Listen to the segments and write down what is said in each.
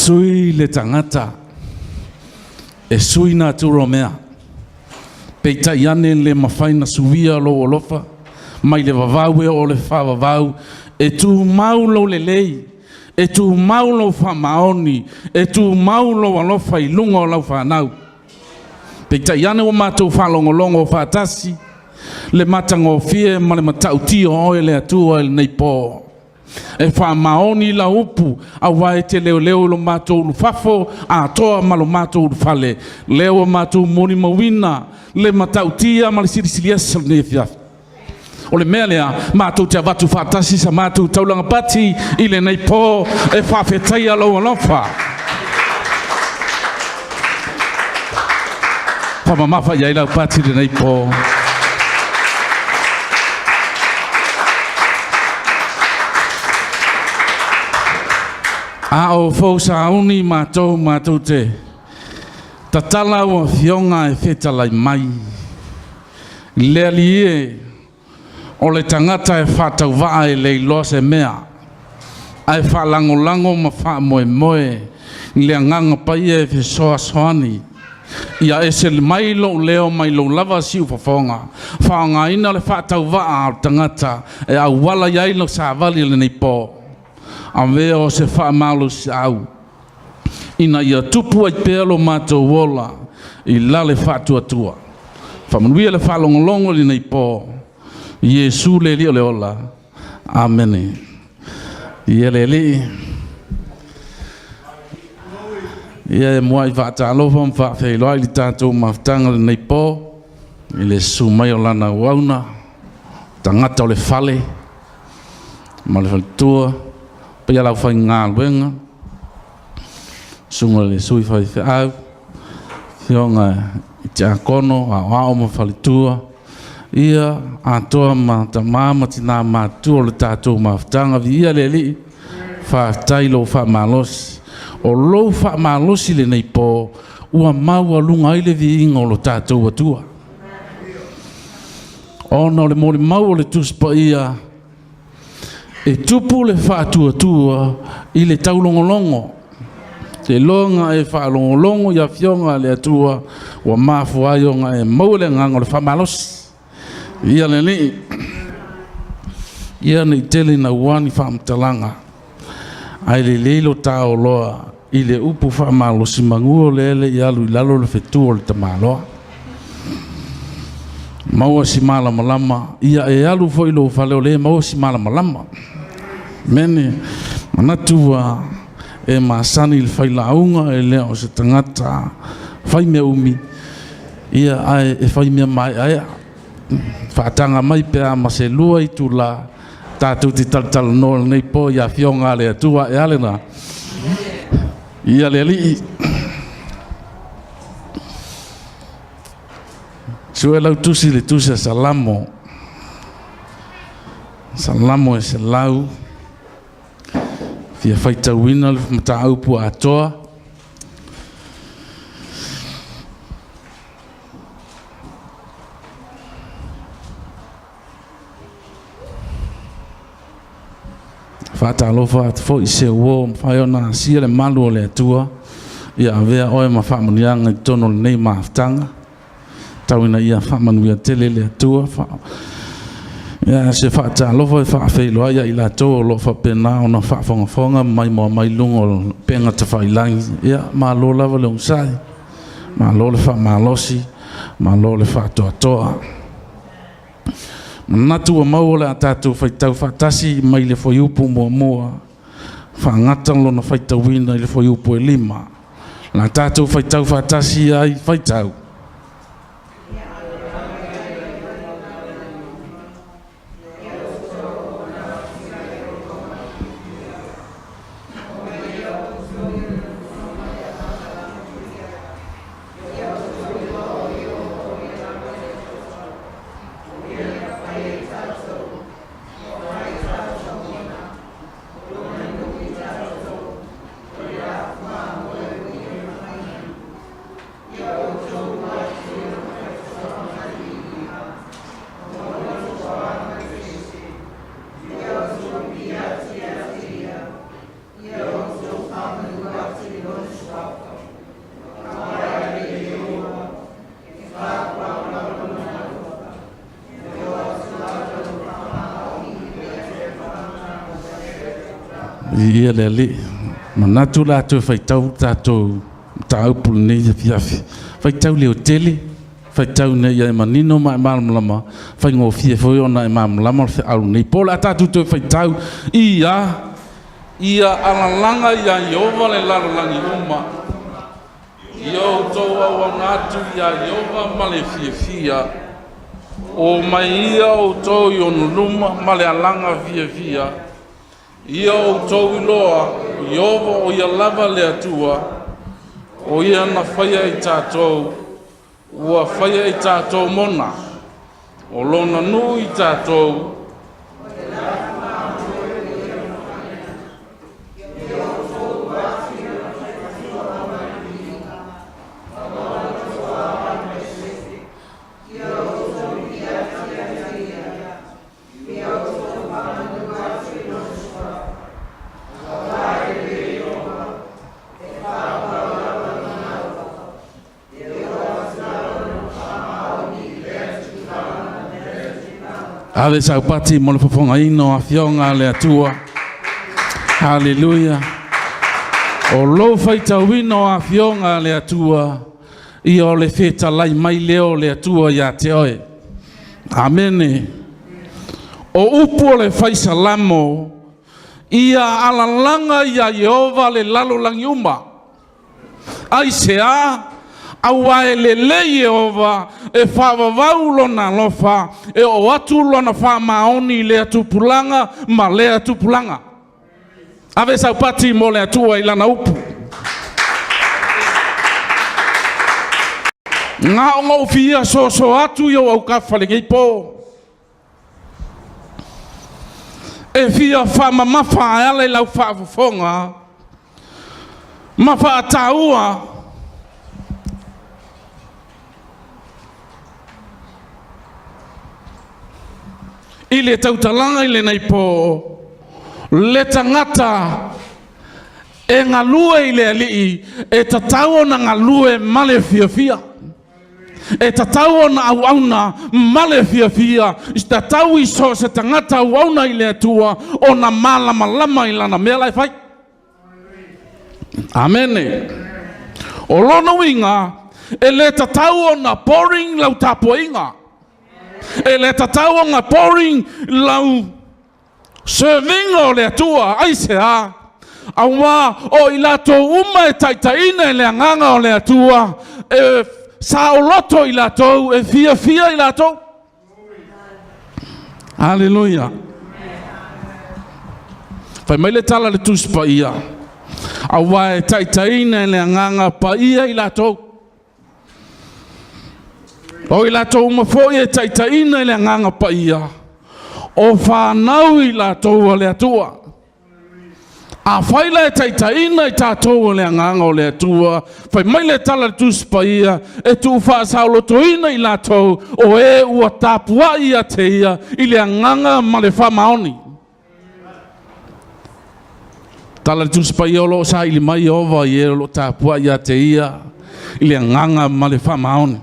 Sui le tagata e sui natura o mea. Peitai ane le mafai na suia lou alofa mai le vavau e oo le faavavau e tumau lou lelei, e tumau lou faamaoni, e tumau lou alofa i luga o lau fanau. Peitai ane ua matou faalogologo faatasi le matagofie ma le matautia o oe le Atua i lenei po. E faamaoni lau upu aua e te leoleo i lo matou ulufafo atoa ma lo matou ulufale. Lea ua matou molimauina le matautia ma le silisili ese o lenei afiafi. O le mea lea, matou te avatu faatasi sa matou taulaga pati i lenei po e faafetaia lou alofa. Faamamafa i ai lau pati i lenei po. A o fou sauni matou matou te tatala ua afioga e fetalai mai. Le Alii e, o le tagata e faatauvaa e le iloa se mea, ae faalagolago ma faamoemoe i le agaga paia e fesoasoani. Ia ese mai lou leo mai lou lava siufofoga, faaaogaina le faatauvaa o le tagata e auala i ai lau savali i lenei po. Avea o se faamalosiau ina ia tupu ai pea lo matou ola i la le faatuatua. Faamanuia le faalogologo i lenei po, Iesu le Alii o le ola. Amene. Ia le Alii. Ia e muai faatalofa ma faafeiloai le tatou mafutaga lenei po i le susu mai o lana auauna, tagata o le fale ma le faletua, paia lau faigaluega, susuga i le sui faifeau, afioga i tiakono, aoao ma faletua, ia atoa ma tama ma tina matutua o le tatou mafutaga. Viia le Alii, faafetai lou faamalosi. O lou faamalosi lenei po ua maualuga ai le viiga o lo tatou Atua. Ona o le molimau o le Tusi Paia, e tupu le faatuatua i le taulogologo. Seiloga e faalogologo i afioga a le Atua ua mafua ai ona e maua le agaga o le faamalosi. Ia le Alii, ia nei tele naua ni faamatalaga, ae lelei lo taoloa i le upu faamalosi manu o lea le i alu i lalo le fetu o le tamaloa. Maua si malamalama, ia e alu foi lou fale o lea maua si malamalama. Mene, manatu ua e masani i le failauga e lea o se tagata fai mea umi, ia ae e fai mea maeaea. Faataga mai pe a ma se lua itula tatou te talatalanoa lenei po i afioga a le Atua e ale na. Ia le Alii. Sue lau tusi le tusi a Salamo. Salamo e 100. Fia faitauina le mataupu atoa. Faatalofa atu foi i se uo mafai ona asia le malu o le Atua ia avea oe ma faamanuiaga i totonu o lenei mafutaga. Tau ina ia faamanuia tele le Atua. Ia se faatalofa e faafeiloai ia i latou o lo o faapena ona faafogafoga ma maimoa mai luga o upega tafailagi. Ia malo lava le onosai, malo le faamalosi, malo le faatoatoa. Manatu ua maua o le a tatou faitau faatasi mai le fuaiupu muamua faagata lona faitauina i le fuaiupu e 5. O le a tatou faitau faatasi ai faitau. Viia le Alii. Manatu o le a toe faitau le tatou mataupu i lenei afiafi. Faitau leotele, faitau ina ia e manino ma e malamalama, faigofie foi ona e malamalama le feau i lenei po. O le a tatou toe faitau i a ia alalaga iā Ieova le lalolagi uma. Ia outou auauna atu iā Ieova ma le fiafia. O mai ia outou i ona luma ma le alaga fiafia. Ia outou iloa, o Ieova o ia lava le Atua, o ia na faia i tatou, ua faia i tatou mona, o lona nuu i tatou. Ave sau pati mo le fofogaina o afioga a le Atua. Haleluia. O lou faitauina o afioga a le Atua, ia o le fetalai mai lea o le Atua ia te oe. Amene. O upu o le faisalamo, ia alalaga iā Ieova le lalolagi uma. Aisea? Aua e lelei Ieova, e faavavau lona alofa, e oo atu lona faamaoni i lea tupulaga ma lea tupulaga. Ave sau pati mo le Atua i lana upu. Na ona ou fia soso atu i ou autafa lenei po. E fia faamamafa e ala i lau faafofoga ma faataua i le tautalaga i lenei po le tagata e galue i le Alii e tatau ona galue ma le fiafia. E tatau ona auauna ma le fiafia, e tatau i so o se tagata auauna i le Atua ona malamalama i lana mea la e fai. Amene. O lona uiga, e le tatau ona boring lau tapuaiga. E le tatau ona boring lau serving o le Atua. Aisea? Aua o i latou uma e taitaiina i le agaga o le Atua, e saoloto i latou, e fiafia i latou. Aleluia. Fai mai le tala a le Tusi Paia, aua e taitaiina e le agaga paia i latou. O i latou uma foi e taitaiina i le agaga paia, o fanau i latou a le Atua. Afai la e taitaiina i tatou o le agaga o le Atua, fai mai le tala a le Tusi Paia, e tuufaasaolotoina i latou o e ua tapuai ia te ia i le agaga ma le faamaoni. Tala le Tusi Paia o lo o saili mai Ieova i e o lo o tapuai ia te ia i le agaga ma le faamaoni.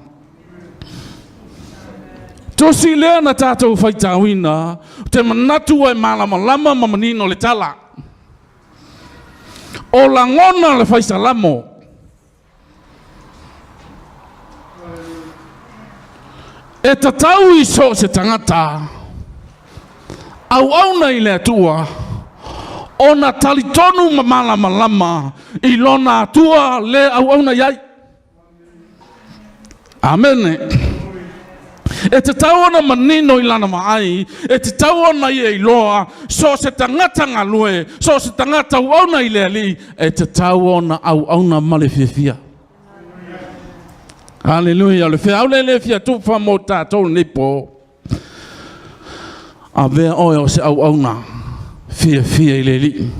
Tusi lea na tatou faitauina, ou te manatu ua e malamalama ma manino le tala. O lagona le faisalamo. E tatau i so o se tagata auauna i le Atua ona talitonu ma malamalama i lona Atua le auauna i ai. Amene. E tatau ona manino i lana vaai, e tatau ona ia iloa, so o se tagata galue, so o se tagata auauna i le Alii, e tatau ona auauna ma le fiafia. Haleluia. O le feau lea le fia tufa mo tatou lenei po. Avea oe o se auauna fiafia i le Alii.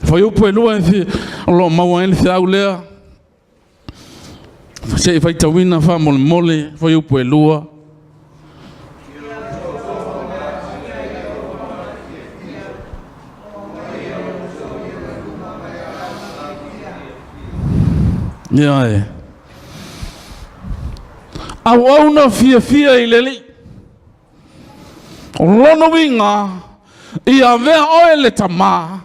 Fuaiupu e lua e o lo o maua ai le feau lea. Se i faitauina faamolemole fuaiupu e lua. Ia e. Auauna fiafia i le Alii. O lona uiga, Ia avea oe le tamā,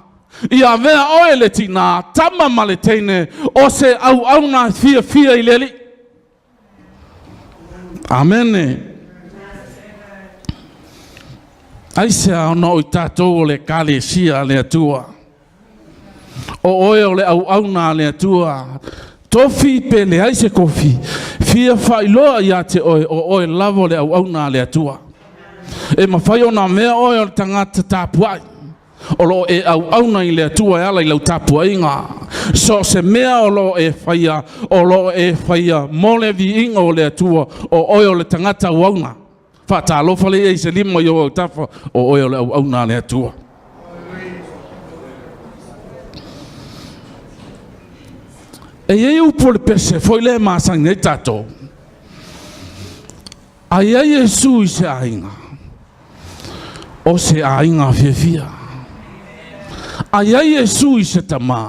ia avea oe le tinā, tama ma le teine, o se auauna fiafia i le Alii. Amene. Aisea ona o i tatou o le Ekalesia a le Atua? O oe o le auauna a le Atua. Tofi pe leai se tofi, fia faailoa ia te oe, o oe lava o le auauna a le Atua. E mafai ona mea oe o le tagata tapuai, o lo o e auauna i le Atua e ala i lau tapuaiga. So o se mea o lo o e faia, o lo o e faia mo le viiga o le Atua, o oe o le tagata auauna. Faatalofa lea i se lima i ou autafa, o oe o le auauna a le Atua. E i ai upu o le pese foi lea e masani ai tatou. A i ai Iesu i se aiga, o se aiga fiafia. A i ai Iesu i se tamā,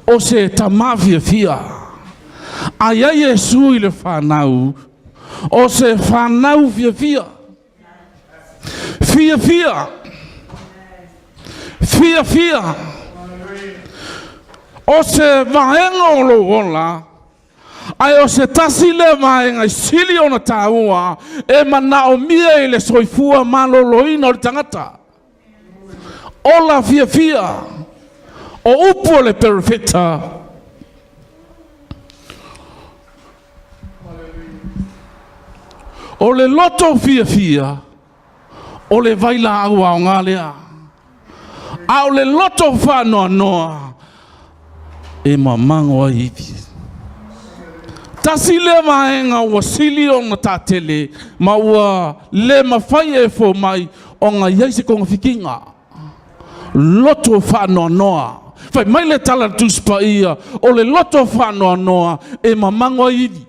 o se tamā fiafia. A i ai Iesu i le fanau, o se fanau fiafia. Fiafia. Fiafia. O se vaega o lou ola, ae o se tasi lea vaega e sili ona taua e manaomia i le soifua maloloina o le tagata. Ola fiafia. O upu o le perofeta. O le loto fiafia, o le vailaau aoga lea. A o le loto faanoanoa, e mamago ai ivi. Tasi lea vaega ua sili ona taatele ma ua le mafai e fomai ona i ai se togafitiga. Loto faanoanoa. Fai mai le tala a le Tusi Paia, o le loto faanoanoa e mamago ai ivi.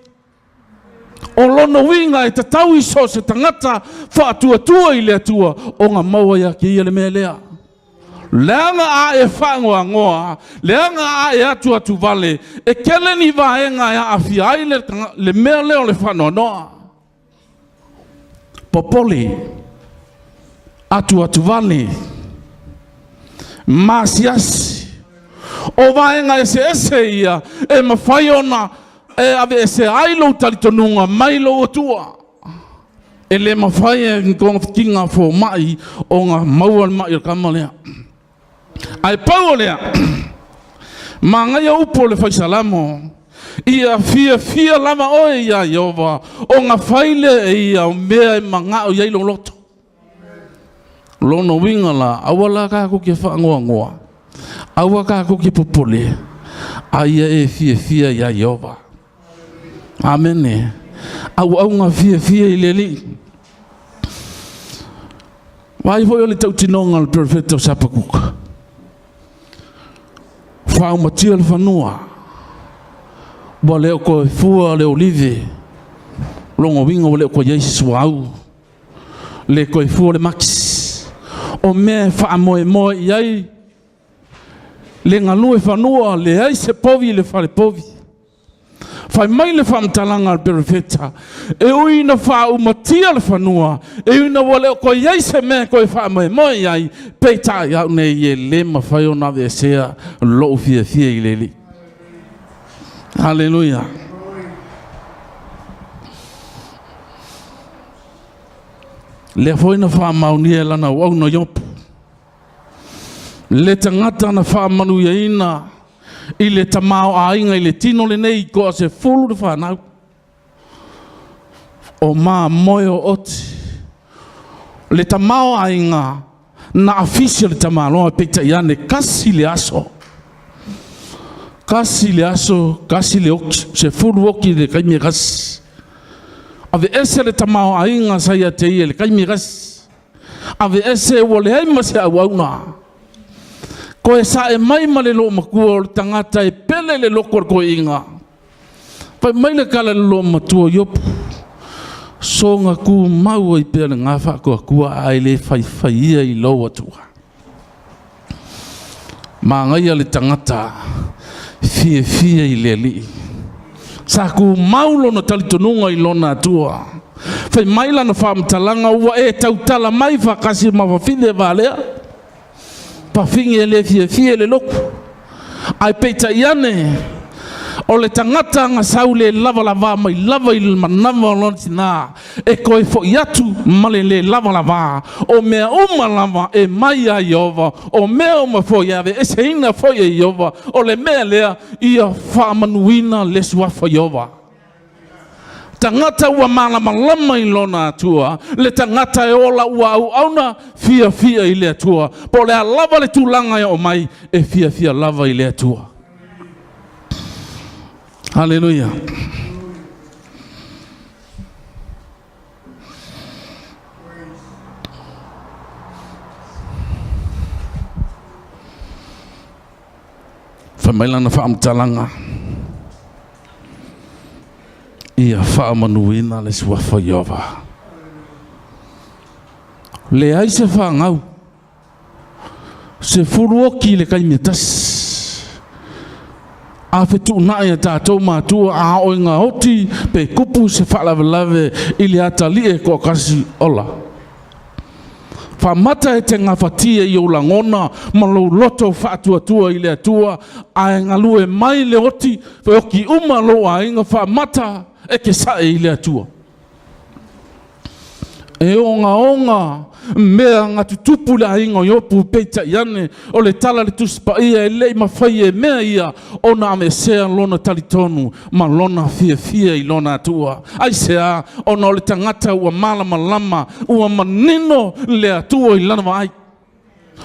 O lona uiga e tatau i so o se tagata faatuatua i le Atua ona maua ia te ia le mea lea. Leaga a e faanoanoa, leaga a e atuatuvale, e tele ni vaega e aafia ai le, le mea lea o le faanoanoa. Popole, atuatuvale, maasiasi. O vaega eseese ia e mafai ona e aveesea ai lou talitonuga mai lou Atua. E le mafai e ni togafitiga fomai ona maua le mai o le tama lea. Ae pau o lea, manaia upu o le Faisalamo, ia fiafia lava oe iā Ieova, ona fai lea e ia o mea e manao i ai lou loto. Lona uiga la, aua la tatou te faanoanoa, aua tatou te popole, a ia e fiafia iā Ieova. Amene. Auauna fiafia i le Alii. Vaai foi o le tautinoga o le perofeta o Sapakuka. Faaumatia le fanua. Ua le o toe fua le olive. Lona uiga ua le o toe i ai se suauu. Le toe fua le makisi. O mea e faamoemoe i ai le galue fanua, leai se povi i le fale povi. Fai mai le faamatalaga a le perofeta, e ui ina faaumatia le fanua, e ui ina ua le o toe i ai se mea e toe faamoemoe i ai, peitai au nei e le mafai ona aveesea lou fiafia i le Alii. Haleluia. Lea foi na faamaonia e lana auauna Iopu. Le tagata na faamanuiaina i le tamaoaiga i le tino lenei i toa 10 le fanau. O mamoe o oti. Le tamaoaiga na afisi o le tamaloa peitai ane kasi le aso. Kasi le aso, kasi le oki, 10 oki le taimi e kasi. Aveese le tamaoaiga sa ia te ia i le taimi e kasi. Aveese ua leai ma se auauna. Koe sae mai ma le loomatua o le tagata e pele le loko o le toeaiina. Fai mai le tala i le loomatua o Iopu, Soga tumau ai pea le ga faatuatua ae le faifaia i lou Atua. Manaia le tagata fiafia i le Alii. Sa tumau lona talitonuga i lona Atua. Fai mai lana faamatalaga, Ua e tautala mai faatasi ma fafine valea. Pafine e le fiafia i le lotu. Ae peitai ane, o le tagata na sau le lava mai lava i le manava o lona tina, e toe foi atu ma le le lava, o mea uma lava e mai ia Ieova, o mea uma foi e aveeseina foi e Ieova, o le mea lea ia faamanuina le suafa Ieova. Tagata ua malamalama i lona Atua, le tagata e ola ua auauna fiafia i le Atua. Po o le a lava le tulaga e oo mai, e fiafia lava i le Atua. Haleluia. Fai mai lana faamatalaga, ia faamanuina le suafa Ieova. Leai se fagau, 10 oki i le taimi e tasi. A fetuunai e tatou matua a oo ina oti pe tupu se faalavelave i le atalii e toatasi ola. Faamata e te gafatia i ou lagona ma lou loto faatuatua i le Atua, ae galue mai le oti, fe oti uma lou aiga faamata e te sae i le Atua. E ogaoga mea na tutupu le aiga o Iopu, peitai ane o le tala le Tusi Paia e le i mafai e mea ia ona aveesea lona talitonu ma lona fiafia i lona Atua. Aisea? Ona o le tagata ua malamalama, ua manino le Atua i lana vaai.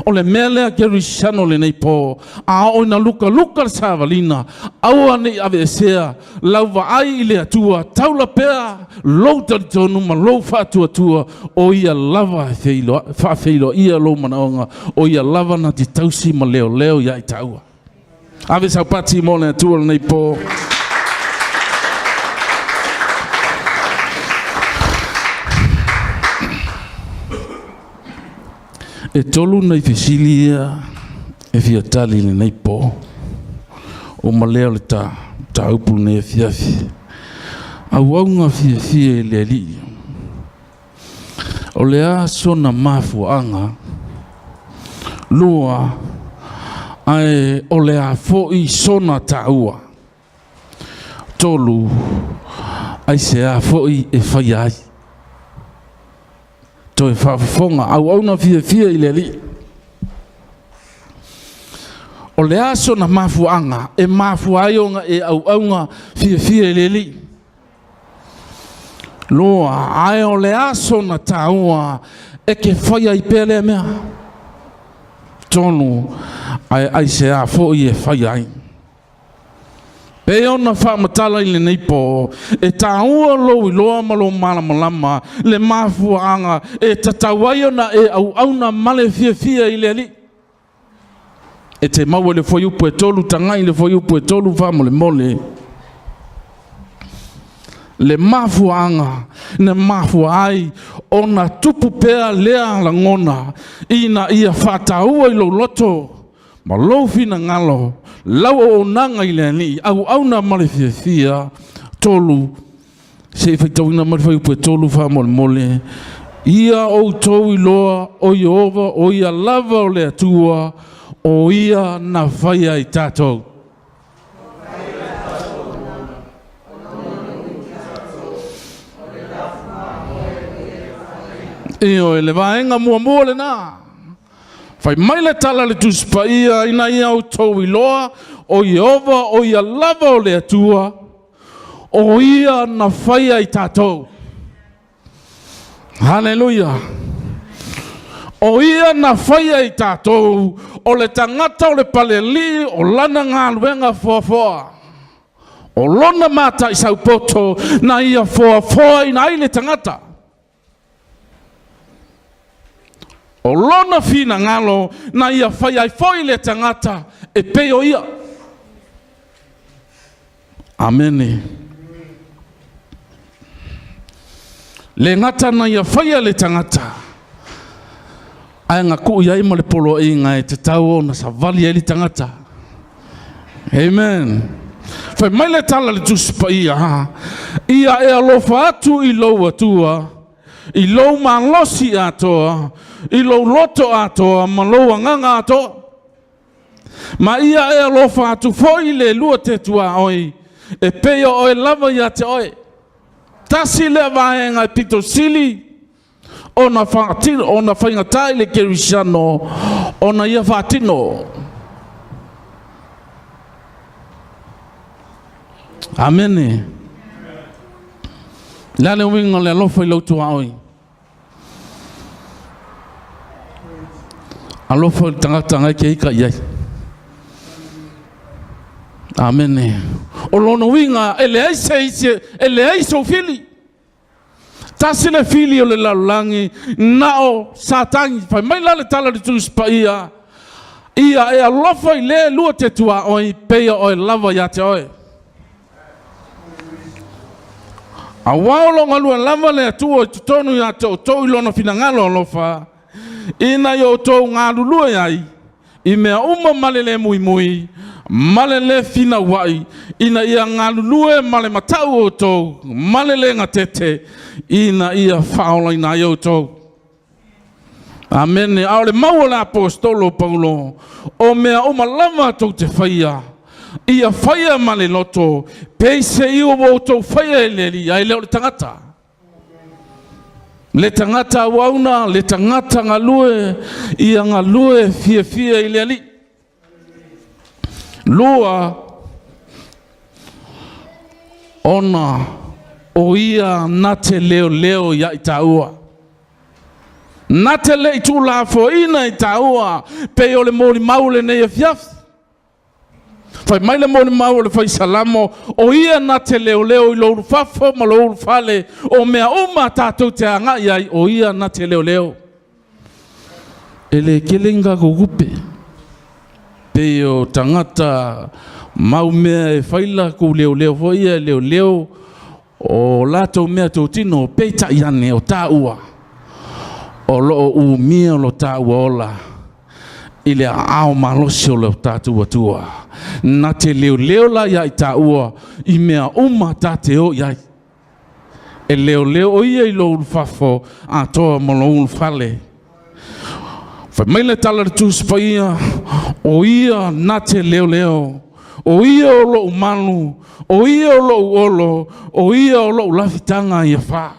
O le mea lea kerisiano lenei po, a oo ina lukaluka le savalina, aua ne i aveesea lau vaai i le Atua, taula pea lou talitonu ma lou faatuatua, o ia lava e faafeiloaia lou manaoga, o ia lava na te tausi ma leoleo ia i taua. Ave sau pati mo le Atua lenei po. E tolu nai fesili ia e fia tali i lenei po. O malea o le ta, mataupu lenei afiafi. Auauna fiafia i le Alii. O le a sona mafuaaga? Lua, ae o le a foi sona taua? Tolu, aisea foi e faia ai? Toe faafofoga, auauna fiafia i le Alii. O le a sona mafuaaga e mafua ai ona e auauna fiafia i le Alii? Lua, ae o le a sona taua e ke faia ai pea lea mea? Tolu, ae aisea foi e faia ai? Pei ona faamatala i lenei po, e taua lou iloa ma lou malamalama le mafuaaga e tatau ai ona e auauna ma le fiafia i le Alii. E te maua i le fuaiupu e 3, tagai i le fuaiupu e 3 faamolemole. Le mafuaaga na mafua ai ona tupu pea lea lagona ina ia faataua i lou loto ma lou finagalo lau auaunaga i le Alii, auauna ma le fiafia. 3, se i faitauina mai le fuaiupu e 3 faamolemole. Ia outou iloa o Ieova, o ia lava o le Atua, o ia na faia i tatou. Ioe, le vaega muamua lena. Fai mai le tala a le Tusi Paia, ina ia outou iloa o Ieova, o ia lava o le Atua, o ia na faia i tatou. Haleluia. O ia na faia i tatou, o le tagata o le palealii o lana galuega foafoa. O lona mataisaupoto na ia foafoaina ai le tagata. O lona finagalo na ia fai ai foi le tagata e pei o ia. Amene. Le gata na ia faia le tagata, ae na tuu i ai ma le poloaiga e tatau ona savali ai le tagata. Amen. Fai mai le tala a le Tusi Paia, ia e alofa atu i lou Atua, i lou malosi atoa, i lou loto atoa ma lou agaga atoa. Ma ia e alofa atu foi i le lua te tuaoi, e pei o oe lava ia te oe. Tasi lea vaega e pito sili ona faatino, ona faigata i le kerisiano ona ia faatino. Amene. Le a le uiga o le alofa i lou tuaoi? Alofa i le tagata ngai ke ika i ai. Amene. O lona uiga e leai se isi, e leai sou fili. Tasi le fili o le lalolagi na o Satani. Fai mai la le tala o le Tusi Paia, ia e alofa i le lua te tuaoi, pei o oe lava ia te oe. Auā o lo o galue lava le Atua i totonu ia te outou i lona finagalo alofa, ina ia outou galulue ai i mea uma ma le lē muimui ma le lē finauaʻi, ina ia galulue ma le mataʻu outou ma le lē gatete, ina ia faaolaina ai outou. Amene. A o le mau a le Aposetolo o Paulo, o mea uma lava tou te faia, ia faia ma le loto, peiseai ua outou faia i le Alii, ae le o le tagata. Le tagata auauna, le tagata galue, ia galue fiafia i le Alii. Lua, ona o ia na te leoleo ia i tāua. Na te le i tuulafoaiina i tāua, pei o le molimau lenei afiafi. Fai mai le molimau o le fai Salamo, o ia na te leoleo i lou ulufafo ma lou ulufale, o mea uma tātou te agai ai, o ia na te leoleo. E le tele ni tatou tupe, pei o tagata mau mea e fai latou leoleo foi ia, leoleo o latou mea totino, peitai ane o tāua, o lo o umia lo tāua ola i le aao malosi o lo tatou Atua. Na te leoleo la ia i tāua i mea uma ta te o i ai. E leoleo o ia i lou ulufafo atoa ma lou ulufale. Fai mai le tala le Tusi Paia, o ia na te leoleo, o ia o lou malu, o ia o lou olo, o ia o lou lafitaga ia fa.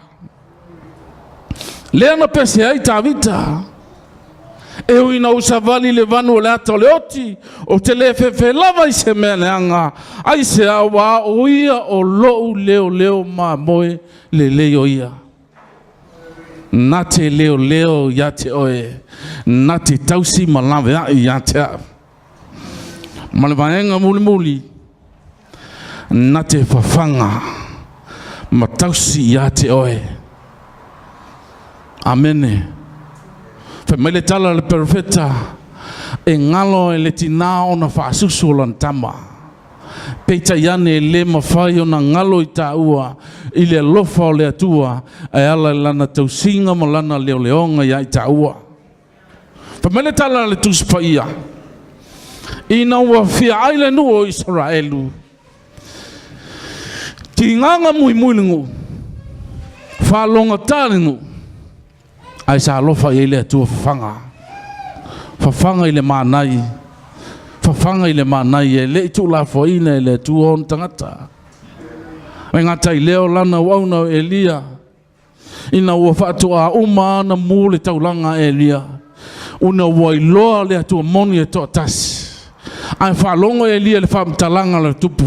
Lea na pese ai Tavita. E ui ina ou savali le vanu o le ata o le oti, ou te le fefe lava i se mea leaga, ai se auā o ia o lou leoleo mamoe lelei o ia. Na te leoleo ia te oe, na te tausi ma laveai ia te au. Ma le vaega mulimuli, na te fafaga ma tausi ia te oe. Amene. Fai mai le tala a le perofeta, e galo e le tinā ona faasusu o lana tama. Peitai ane e le mafai ona galo i tāua i le alofa o le Atua e ala i lana tausiga ma lana leoleoga ia i tāua. Fai mai le tala a le Tusi Paia, ina ua fia ai le nuu o Isaraelu, tigaga muimui le nuu, faalogata le nuu, ae sa alofa i ai le Atua fafaga. Fafaga i le manai, fafaga i le manai e le i tuulafoaiina e le Atua ona tagata. E gata i lea o lana auauna o Elia, ina ua faatoa uma ana mu le taulaga a Elia, una ua iloa le Atua moni e toatasi. Ae faalogo Elia i le faamatalaga a le tupu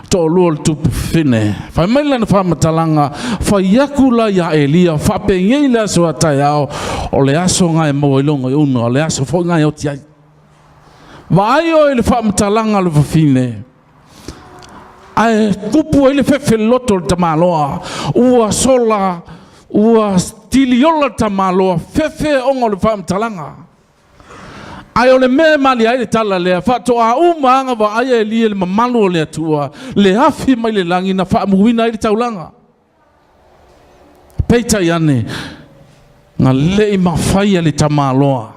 toalua o le tupu fine. Fai mai lana faamatalaga, fai aku la iā Elia, faapenei le aso a taeao, o le aso na e maua ai lona iuga, o le aso foi na e oti ai. Vaai oe i le faamatalaga a le fafine, ae tupu ai le fefe loto o le tamaloa, ua sola, ua tiliola le tamaloa, fefe ona o le faamatalaga. Ae o le mea e malie ai le tala lea, faatoa uma aga vaai a Elia i le mamalu o le Atua, le afi mai le lagi na faamuina ai le taulaga. Peitai ane, na le i mafai e le tamaloa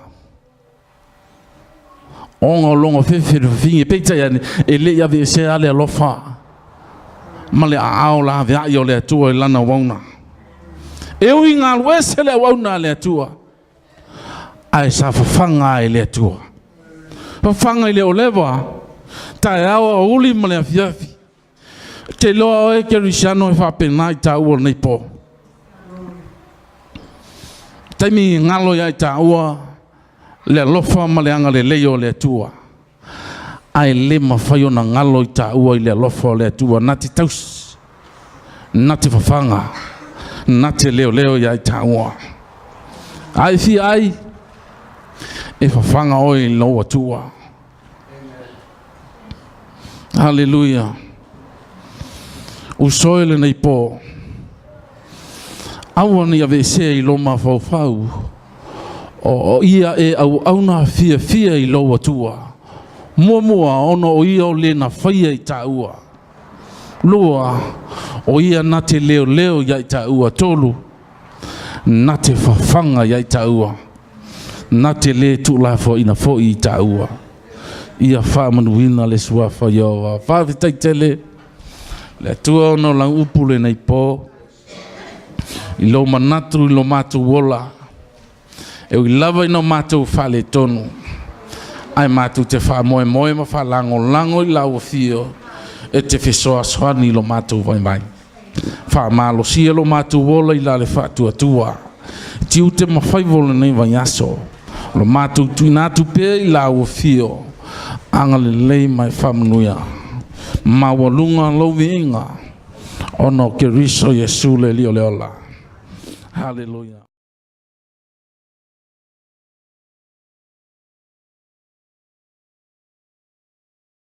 ona o lona fefe i le fafine, peitai ane, e le i aveesea le alofa ma le aao laveai o le Atua i lana auauna. E ui ina alu ese le auauna a le Atua, ae sa fafaga ai le Atua. Fafaga i le oleva, taeao aoauli ma le afiafi. Te iloa oe kerisiano e faapena i taua o lenei po. Taimi galo ia i taua le alofa ma le agalelei o le Atua. Ae le mafai ona galo i taua i le alofa o le Atua na te tausi, na te fafaga, na te leoleo ia i taua. A e fia ai, e fafaga oe i lou Atua. Haleluia. Uso e lenei po, aua ne i aveesea i lou mafaufau o ia e auauna fiafia i lou Atua. Muamua ona o ia o le na faia i taua. Lua, o ia na te leoleo ia i taua. Tolu, na te fafaga ia i taua. Na te le tuulafoaina foi i taua. Ia faamanuina le suafa o Ieova. Faafetai tele le Atua ona o lau upu lenei po. I lou manatu i lo matou ola, e ui lava ina o matou faaletonu, ae matou te faamoemoe ma faalagolago i lau afio e te fesoasoani i lo matou vaivai. Faamalosia lo matou ola i la le faatuatua. Tiute ma faiva o lenei vaiaso. O lo matou tuuina atu pea i lau afio, agalelei ma e faamanuia. Maualuga lou viiga, ona o Keriso Iesu le Alii o le ola. Haleluia.